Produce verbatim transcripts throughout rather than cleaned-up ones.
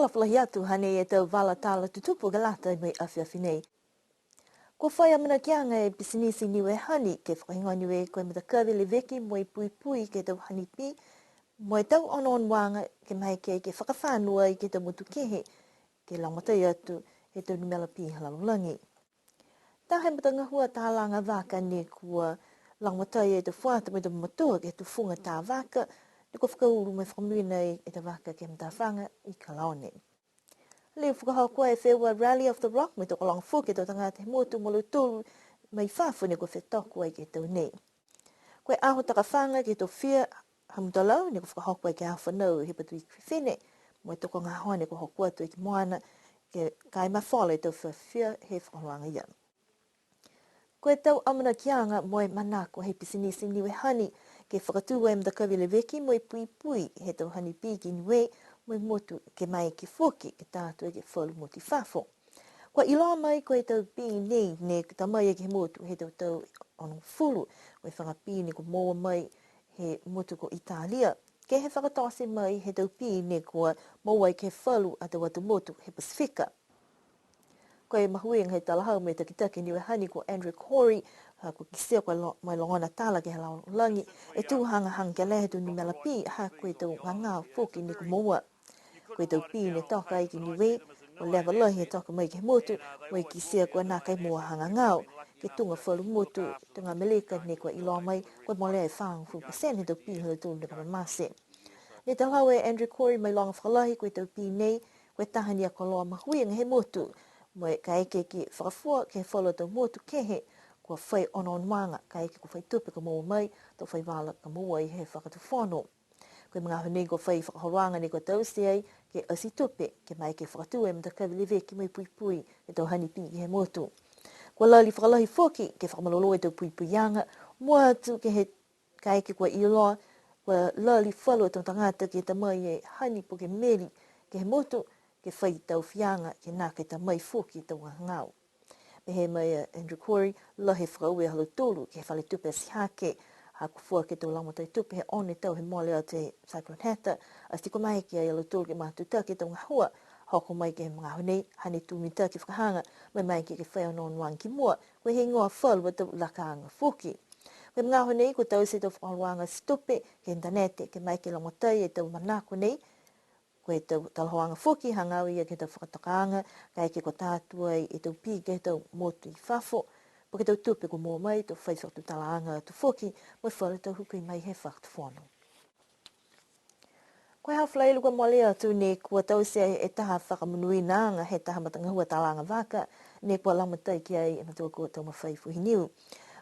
Folahi atu hanei e tau vala tala tutupu ke lata mo e afiafi nei. Kua fai amanakiaga e pisinisi Niue Honey ke fakahigoa Niue ko e matakavi leveki mo e puipui ke he tau honey bee, mo e tau onoonoaga ke maeke ke fakafano ai ke he tau motu kehe, ke lagomatai atu he tau numela bee he lalolagi. Taha e matagahua talaga vaka ne kua lagomatai e tau fuata mo e tau mamatua ke he tufuga tā vaka, ne kua fakaulu mo e fakamonuina e tau vaka ke he matafaga i Kalaone. Liu fakahoko e feua Rally of the Rock mo e tokologa foki e tau tagata he motu mo lautolu mai fafo ne kua fetoko ai ke he tau nei. Ko e aho takafaga ke he tofia ha Mutalau ne kua fakahoko ai ke he aho fanau he Patuiki Fifine, mo e tokogahoa ne kua hoko atu ai ki moana, ke kai mafola e tau fiafia he fakaholoaga ia. Ko e tau amanakiaga mo e manako he pisinisi Niue Honey, ke fakatū e matakavi leveki mo e puipui he tau honey bee ki Niue mo e motu ke maeke foki ke ta atu ke he falu motu i fafo. Kua iloa mai ko e tau bee nei ne ta mai ke he motu he tau tau onogofulu, ko e faga bee ne kua moua mai he motu ko Italia, ke he fakatote mai he tau bee ne kua moua ai ke he falu a tau atu motu he Pasifika. Ko e mahuiga he talahau mo e takitaki Niue Honey ko Andrew Corey, ha kua kitia ko e lo-, mo e logona tala ke he lalolagi, e tū hagahaga kelea he tau numela bee, ha ko e tau gagao foki ne kua moua. Ko e tau bee ne toka ai ki Niue, kua leva lahi e toka mai ke he motu, mo e kitia kua nākai moua ha gagao, ke tuga falu motu, tuga Amelika ne kua iloa mai, kua molea e fāgofulu pasene he tau bee ha lautolu ne kua mamate. Ne talahau e Andrew Corey mo e loga fakalahi ko e tau bee nei, ko e taha ni a koloa mahuiga he motu, mo e kaeke ke fakafua ke he falu a tau motu kehe, kua fai onoonoaga, kaeke kua fai tupe ka moua mai, to fai vala ka moua ai he fakatufono. Ko e magaaho nei kua fai fakaholoaga ne kua taute ai ke ati tupe, ke maeke ke fakatū e matakavi leveki mo e puipui he tau honey bee ke he motu. Kua lali fakalahi foki ke fakamalolō e tau puipuiaga, mua atu ke he kaeke kua iloa, kua lali falu a tau tagata ke ta mai e honey po ke meli ke he motu, ke fai tau fiaga, ke nākai ta mai foki e tau gagao. Pehē mai a Andrew Corey, lahi e fakaaue ha lautolu ke he fale tupe atihake, ha kua foaki e tau lagomatai tupe he ono e tau he mole atu e Cyclone Heta, ati kua maeke ai a lautolu ke matutaki e tau gahua, hoko mai ke he magaaho nei, hane tū mitaki fakahaga, mo e maeke ke fai onoonoaga ki mua, ko e heigoa falu a tau lakaaga foki. Ko e magaaho nei, kua taute e tau fakaholoaga ati tupe, ke he initanete, ke maeke ke lagomatai e tau manako nei, ko e tau talahauaga foki, hagaao ia ke he tau fakatokaaga, kaeke kua ta atu ai e tau bee ke he tau motu i fafo, po ke tau tupe kua moua mai, to fai fakatutalaaga atu foki, mo e falu tau hukui mai he fakatufono. Ko e aho Falaile kua mole atu nei kua taute e taha fakamonuinaaga he taha matagahua talaga vaka, ne kua lagomatai ki ai e matua ko Taumafai Fuhiniu.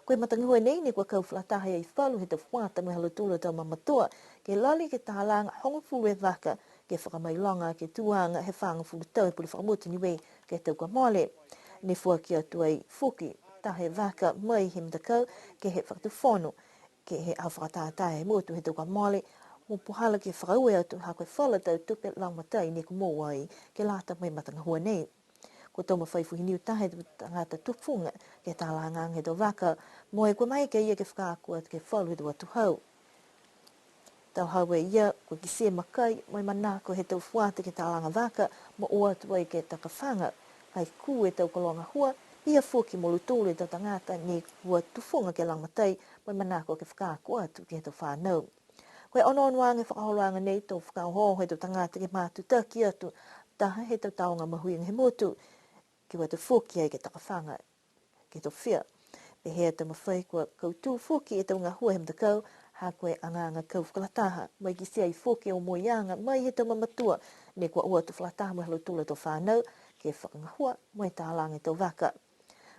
Ko e matagahua nei ne kua kau fakalataha ai falu he tau fuata mo e ha lautolu a tau mamatua, ke lali ke talaga hogofulu e vaka, ke fakamailoga ke tuaga he fagofulu tau he pule fakamotu Niue ke he tau kua mole. Ne foaki atu ai foki taha e vaka mai he matakau ke he fakatufono, ke he aho fakatātā he motu he tau kua mole, mo puhala ke fakaaue atu ha ko e falu a tau tupe lagomatai ne kua moua ai ke lata mo e matagahua nei. Ko Taumafai Fuhiniu taha he tagata tufuga ke he talagaaga he tau vaka, mo e kua maeke ia ke fakaako atu ke he falu he tau atuhau. Talahau e ia, kua kitia e makai, mo e manako he tau fuata ke he talaga vaka, mo o atu ai ke he takafaga, ka e kū e tau koloa gahua, pihia foki mo lautolu e tau tagata ne kua tufuga ke lagomatai, mo e manako ke fakaako atu ke he tau fānau. Ko e onoonoaga he fakaholoaga nei, to fakaohooho e tau tagata ke matutaki atu, taha he tau tāoga mahuiga he motu, ke o atu foki ai ke he takafaga, ke he tofia. Pehē a Taumafai kua kautū foki e tau gahua he matakau, ha ko e agaaga kau fakalataha, mo e kitia ai foki e omoiaga mai he tau mamatua, ne kua o atu fakalataha mo e ha lautolu a tau fānau, ke fakagahua mo e talaga e tau vaka.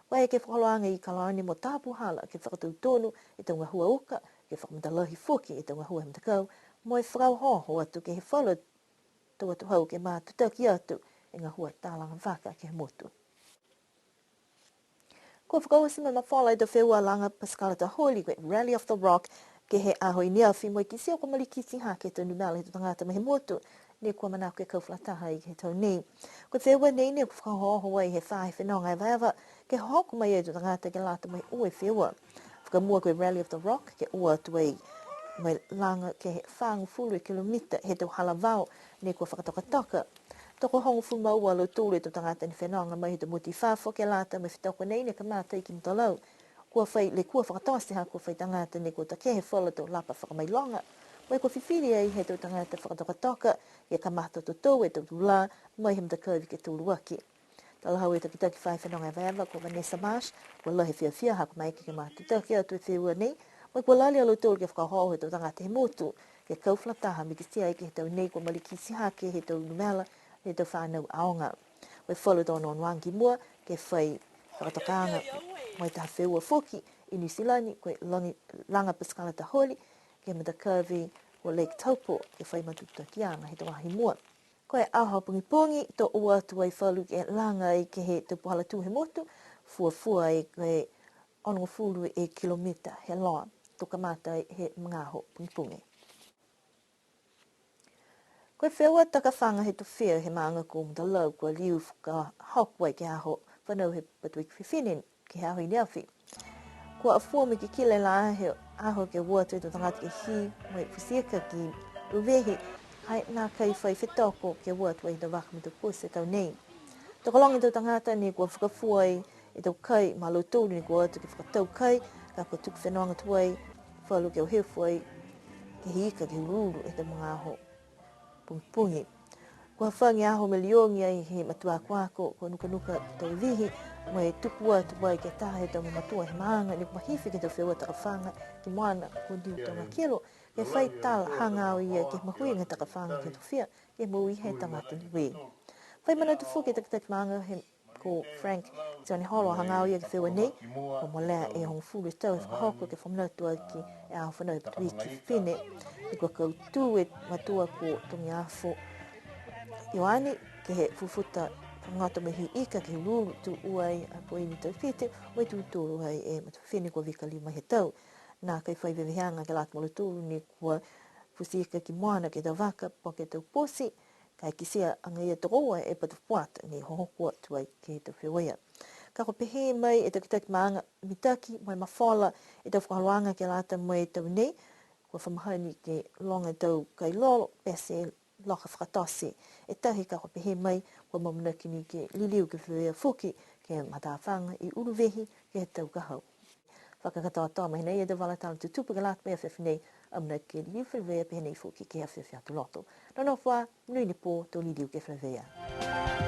Kua eke e fakaholoaga i Kalaone mo taha puhala ke fakatautonu e tau gahua uka, ke fakamatalahi foki e tau gahua he matakau, mo e fakaohooho atu ke he falu a tau atuhau ke matutaki atu e gahua talaga vaka ke he motu. Kua fakaoti mo e mafola e tau feua laga pasikala taholi, ko e Rally of the Rock, ke he aho i neafi, mo e kitia kua malikiti hake e tau numela he tau tagata mai he motu, ne kua manako ke kau fakalataha ai ke he tau nei. Ko e feua nei ne kua fakaohooho ai he faahi fenoga evaeva, ke hoko mai e tau tagata ke lata mo e ua e feua. Fakamua ko e Rally of the Rock, ke o atu ai mo e laga ke he fagofulu e kilomita he tau hala vao ne kua fakatokatoka. Tokohogofulu ma ua a lautolu e tau tagata ne fenoga mai he tau motu i fafo ke lata mo e fetoko nei ne kamata i Kimutalau. Kua fai lekua fakatote ha kua fai tagata ne kua takehe falu a tau lapa fakamailoga. Mo e kua fifili ai he tau tagata fakatokatoka ke kamata totou e tau tulā mai he matakavi ke toluaki. Talahau e takitaki faahi fenoga evaeva ko Vanessa Marsh, kua lahi e fiafia ha kua maeke ke matutaki atu e feua nei, mo e kua lali a lautolu ke fakaohooho e tau tagata he motu, ke kau fakalataha mo e kitia ai ke he tau nei kua malikiti hake he tau numela he tau fanau aoga. Ko e falu tau onoonoaga ki mua, ke fai fakatokaaga mo e taha feua foki i Niu Silani, ko e lagi-, laga pasikala taholi, ke he matakavi ko Lake Taupo, ke fai matutakiaga he tau aho i mua. Ko e aho pogipogi, to o atu ai falu ke laga ai ke he tau puhala tū he motu, fuafua ai ko e onogofulu e kilomita he loa, to kamata ai he magaaho pogipogi. Ko e feua takafaga he tofia he maaga ko Mutalau kua liu fakahoko ai ke he aho fanau he Patuiki Fifine ke he aho i neafi. Kua afua mo e kikila e lā he aho ke o atu e tau tagata ke hī mo e futi ika ki Luvehi, ha nākai fai fetoko ke o atu ai e tau vaka mo e tau poti he tau nei. Tokologa e tau tagata ne kua fakafua ai e tau kai ma lautolu ne kua o atu ke fakatau kai, ka kua tuku fenoga tuai falu ke o hifo ai ke he ika ke uluulu he tau magaaho pogipogi. Kua hafagi e aho mo e liogi ai he matua akoako, ko Nukanuka Tauvihi, mo e tuku atu ai ke he taha he tau mamatua he maaga ne kua mahifi ke he tau feua takafaga ki moana, ko Niu Togakilo, ke fai tala hagaao ia ke he mahuiga he takafaga ke he tofia, ke moui he tagata Niue. Fai manatu foki e takitaki maaga he ko Frank Tioneholo hagaao ia ke he feua nei, kua molea e hogofulu e tau he fakahoko ke fakamanatu aki e aho fanau he Patuiki Fifine. Ne kua kautū e matua ko Togiafo Ioane, ke he fufuta fakagoto mo e hī ika ke he uluulu, tū ua ai a Poini Taufiti, mo e tū tolu ai e Matafifine kua vika liu mai he tau. Nākai fai veveheaga ke lata mo lautolu ne kua futi ika ki moana ke he tau vaka, po ke tau poti, ka e kitia agaia tokoua e patu fuata ne hohoko atu ai ke he tau feua ia. Ka kua pehē mai e takitaki maaga mitaki mo e mafola e tau fakaholoaga ke lata mo e tau nei, kua fa mahani ke loga e tau kai lolo, pete e loka fakatote e tahi, ka kua pehē mai kua amanaki ni ke liliu ke feleveia foki ke he matafaga i Uluvehi ke he tau ka hau. Fakakatoatoa mai nei e tau vala tala tutupu ke lata mo e afiafi nei, amanaki ke liliu feleveia pehē nei foki ke he afiafi Aho Lotu. Nonofo ā, monuina e pō, to liliu ke feleveia.